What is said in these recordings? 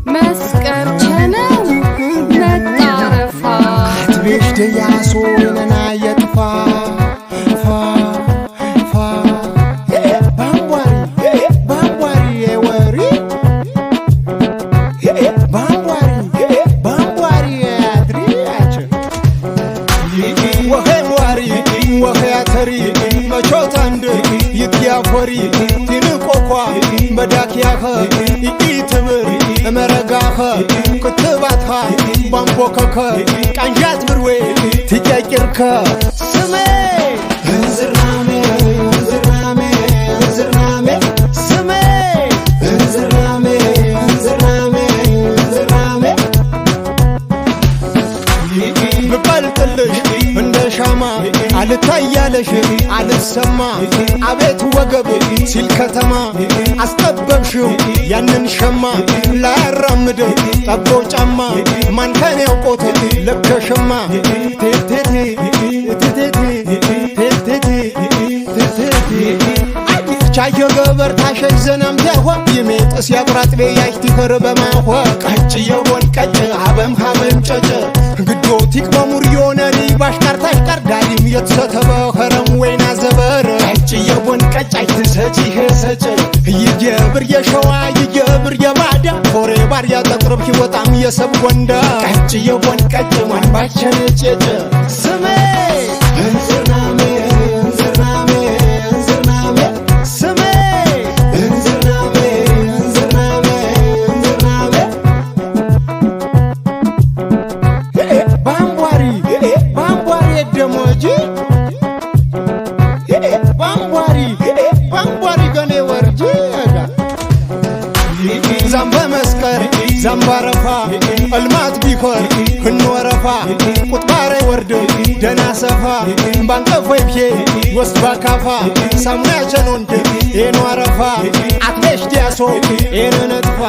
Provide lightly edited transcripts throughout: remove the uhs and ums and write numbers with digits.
መስቀር ቸነው መጣ አረፋ። አትቤሽ ደያሶ ነና የጥፋ ፋ ፋ ባምቧሪ ባምቧሪ ወሪ ባምቧሪ ባምቧሪ አድሪያች ወኼ ዋሪ ወኼ አተሪ መቾት አንድ ይትያፎሪ ቲንቆኳ በዳኪያኸ ኢትብር እመረጋኸ ክትባትኻ ባምቦከከ ቃንዣት ብርዌ ትጨቂርከ ስሜ እንዝርናሜ እንዝርናሜ እንዝርናሜ ስሜ እንዝርናሜ እንዝርናሜ እንዝርናሜ ብቀልጥልሽ እንደ ሻማ አልታያለሽ አልሰማ አቤት ወገብ ሲል ከተማ አስጠበብሽው ያንን ሸማ ላያራምድ ጠቦ ጫማ ማንከን ያውቆት ለከሸማ ቴቴቴ ቴቴቴ ቴቴቴ ቴቴቴ ቻየ ገበር ታሸሽ ዘናም ቲያሆ ይሜጥስ ያቁራጥቤ ያሽ ቲኸር በማሆ ቀጭ የቦን ቀጭ ሀበም ሀበም ጨጨ ግዶ ቲቅ በሙርዮ ነሪ ባሽቃር ታሽቃር ዳሪም የተሰተበ ኸረም ወይና ዘበር ቀጭ የቦን ቀጭ አይትሰጪ ሄሰጭ ይጀብር የሸዋ ይጀብር የባዳ ፎሬ ባር ያጠቅርብ ሂወጣም የሰብ ጎንዳ ቀጭ የቦን ቀጭ ማንባቸን ጨጨ ስሜ እንዝርናሜ እንዝርናሜ እንዝርናሜ ስሜ እንዝርናሜ እንዝርናሜ እንዝርናሜ ባምቧሪ ባምቧሪ ደሞጂ ባምቧሪ ባምቧሪ ገኔ ወርጂ ዛምበ መስቀር ዛምባረፋ እልማት ቢኮር ህንወረፋ ቁጥባረ ወርድ ደና ሰፋ ባንቀፎይ ብዬ ወስድ ባካፋ ሳሙና ቸኖንድ ኤኖ አረፋ አትቤሽ ዲያሶ ኤነ ነጥፋ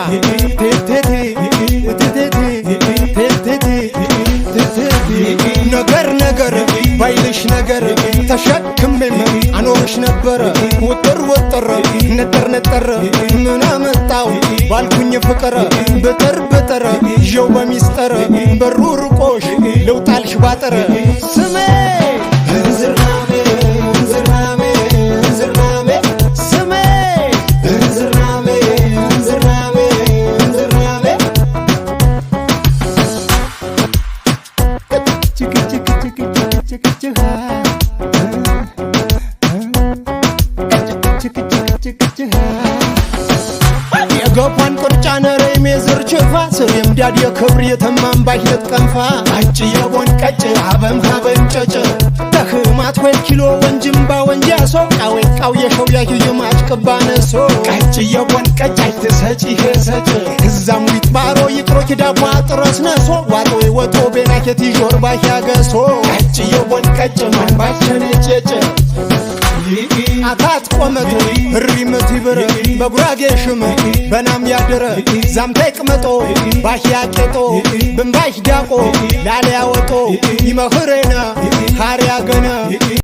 ቴቴቴ ቴቴቴ ቴቴቴ ቴቴቴ ነገር ነገር ባይልሽ ነገር ተሸክሜም አኖርሽ ነበረ ውጥር ውጥር ነጠር ነጠር ምን አመጣው ባልኩኝ ፍቅር ብጥር ብጥር ይዤው በሚስጥር በሩ ርቆሽ ልውጣልሽ ባጥር ስሜ እንዝርናሜ እንዝርናሜ እንዝርናሜ ስሜ እንዝርናሜ እንዝርናሜ እንዝርናሜ ችክ ችክ ችክ ችክ ችክ ችክ ችክ ችክ የገፏን ቅርጫ ነረ ሜዝር ችፋ ስሬም ዳድ የክብር የተማም ባሽነት ቀንፋ ቀጭ የቦን ቀጭ ሀበም ሀበም ጨጭ ተህማት ወይ ኪሎ ወንጅምባ ወንጃሶ ቃዌ ቃው የሸው ያዩ የማች ቅባነሶ ቀጭ የቦን ቀጭ አይትሰጪ ሄሰጭ እዛም ዊጥባሮ ይቅሮ ኪዳቧ ጥረስ ነሶ ዋጦ ወጦ ቤናኬት ይዦር ባህ ያገሶ ቀጭ የቦን ቀጭ ማንባቸን ጨጭ አታት ቆመት እሪምት ይብር በጉራጌ ሽም በናም ያድረ ዛምታይ ቅመጦ ባሽ ያቄጦ ብንባሽ ዳቆ ላልያ ወጦ ይመኽሬነ ሃርያ ገነ።